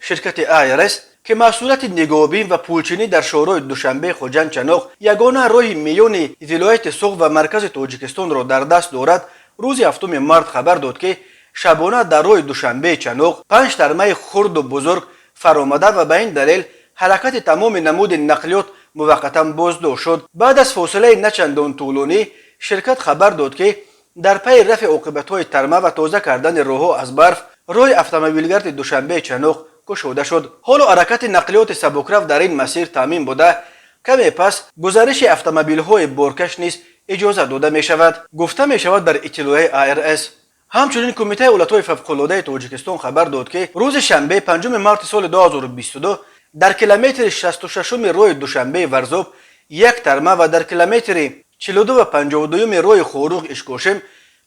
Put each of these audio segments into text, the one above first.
Ширкати АРС, ки масъулияти нигоҳубин ва пулчинӣ дар шоҳроҳи Душанбе, Хуҷанд, Чаноқ, ягона роҳи миёни вилояти Суғд ва маркази Тоҷикистонро дар даст дорад, рӯзи 7 март хабар дод, ки шабона дар роҳи Душанбе Чаноқ панҷ тармаи хурду бузург фаромада ва ба ин далел ҳаракати тамоми намуди нақлиёт муваққатан боздошт шуд. Баъд аз фосилаи начандон тӯлонӣ ширкат хабар дод, ки дар пайи рафъи оқибатҳои тарма ва тоза кардани роҳҳо аз барф роҳи автомобилгарди Душанбе Чаноқ кушода шуд. Ҳоло ҳаракати нақлиёти сабукрав дар ин масир таъмин буда, каме пас гузариши автомобилҳои боркаш низ иҷоза дода мешавад, гуфта мешавад дар иттилоияи АРС. Ҳамчунин Кумитаи ҳолатҳои фавқулодаи Тоҷикистон хабар дод, ки рӯзи шанбе, 5 марти соли 2022 дар километри 66-уми роҳи Душанбеи Варзоб як тарма ва дар километри 42 ва 52-юми роҳи Хоруғ Ишкошим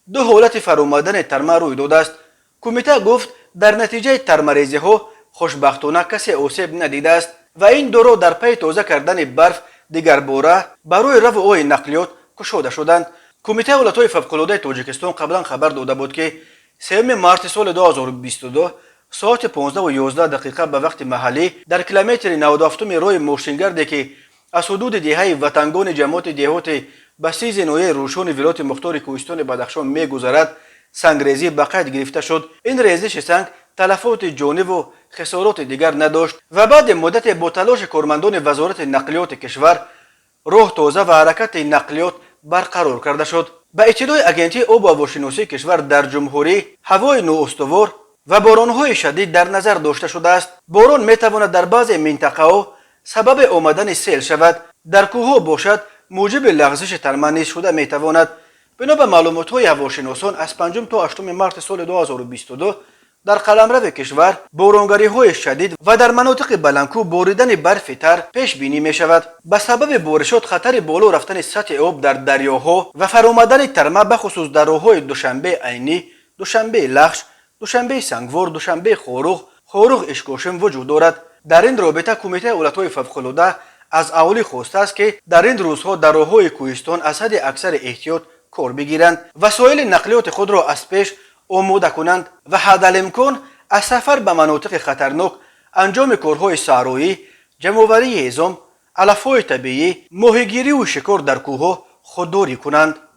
ду ҳолати фаромадани тарма рӯй додааст. Кумита гуфт, дар натиҷаи тармарезиҳо хушбахтона касе осеб надидааст ва ин ду роҳ дар пайи тоза кардани барф дигарбора барои раву ои нақлиёт кушода шуданд. Кумитаи ҳолатҳои фавқулодаи Тоҷикистон қаблан хабар дода буд, ки 3 марти соли 2022 соати 15:11 дақиқа ба вақти маҳаллӣ дар километри 97-уми роҳи мошингарде, ки аз ҳудуди деҳаи Ватангони ҷамоати деҳоти Басизи ноҳияи Рӯшони вилояти мухтори Кӯҳистони Бадахшон мегузарад, сангрезӣ ба қайд гирифта шуд. Ин резиши санг талафоти ҷониву хисороти дигар надошт ва баъди муддате бо талоши кормандони Вазорати нақлиёти кишвар роҳ тоза ва ҳаракати нақлиёт барқарор карда шуд. Ба иттилои Агентии обу ҳавошиносии кишвар, дар ҷумҳурӣ ҳавои ноустувор ва боронҳои шадид дар назар дошта шудааст. Борон метавонад дар баъзе минтақаҳо сабаби омадани сел шавад, дар кӯҳҳо бошад, мӯҷиби лағзиши тарма низ шуда метавонад. Бино ба маълумотҳои ҳавошиносон, аз 5 то 8 марти соли 2022 дар қаламрави кишвар боронгариҳои шадид ва дар манотиқи баландкӯҳ боридани барфи тар пешбинӣ мешавад. Ба сабаби боришот хатари боло рафтани сатҳи об дар дарёҳо ва фаромадани тарма, бахусус дар роҳҳои Душанбе Айнӣ, Душанбеи Лахш, Душанбеи Сангвор, Душанбеи Хоруғ, Хоруғ Ишкошим вуҷуд дорад. Дар ин робита Кумитаи ҳолатҳои фавқулода аз аҳолӣ хостааст, ки дар ин рӯзҳо дар роҳҳои кӯҳистон аз ҳадди аксари эҳтиёт кор бигиранд, васоили нақлиёти худро аз пеш омода кунанд ва ҳадалимкон аз сафар ба манотиқи хатарнок, анҷоми корҳои саҳроӣ, ҷамъоварии ҳезум, алафҳои табиӣ, моҳигириву шикор дар кӯҳҳо худдорӣ кунанд.